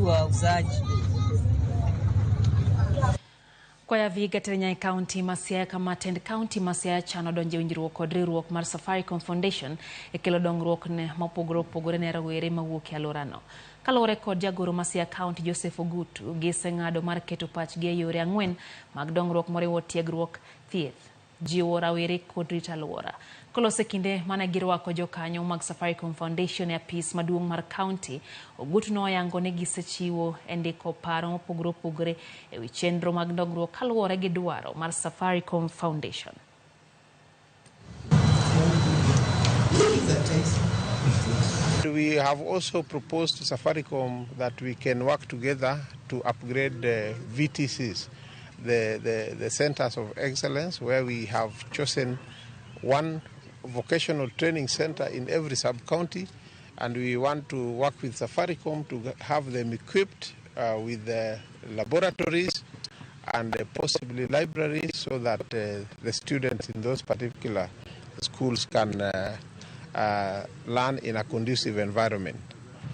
Wauzaji. Kwaya Vihiga Terinya e kaunti ma Siaya kama tend kaunti ma Siaya chano donjo e winjruok kod riwruok mar Safaricom Foundation e kelo dongruok ne mopogore opogore ne rowere mawuok e alworano. Kaluwore kod jagoro ma Siaya County Joseph Ogutu, giseng'ado mar keto pachgi e yore ang'wen mag dongruok moriwo tiegruok, thieth, jiwo rawere kod rito alwora. Koloso e kinde mane girwako jokanyo mag Safaricom Foundation e apis maduong' mar kaunti, Ogutu noyango ni gisechiwo e ndiko paro mopogore opogore e wi chenro mag dongruok kaluwore gi dwaro mar Safaricom Foundation. We have also proposed to Safaricom that we can work together to upgrade the VTCs, the centers of excellence, where we have chosen one vocational training center in every sub-county, and we want to work with Safaricom to have them equipped with the laboratories and possibly libraries, so that the students in those particular schools can learn in a conducive environment.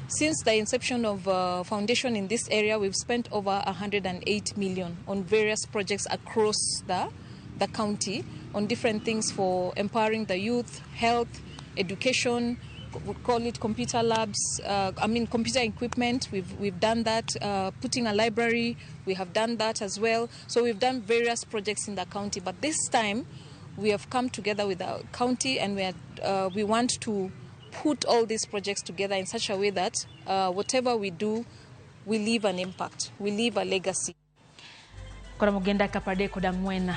Since the inception of foundation in this area, we've spent over 108 million on various projects across the county, on different things for empowering the youth, health, education, we call it computer labs, I mean computer equipment, we've done that, putting a library, we have done that as well. So we've done various projects in the county, but this time we have come together with the county, and we want to put all these projects together in such a way that whatever we do, we leave an impact, we leave a legacy. Kora mogenda 34.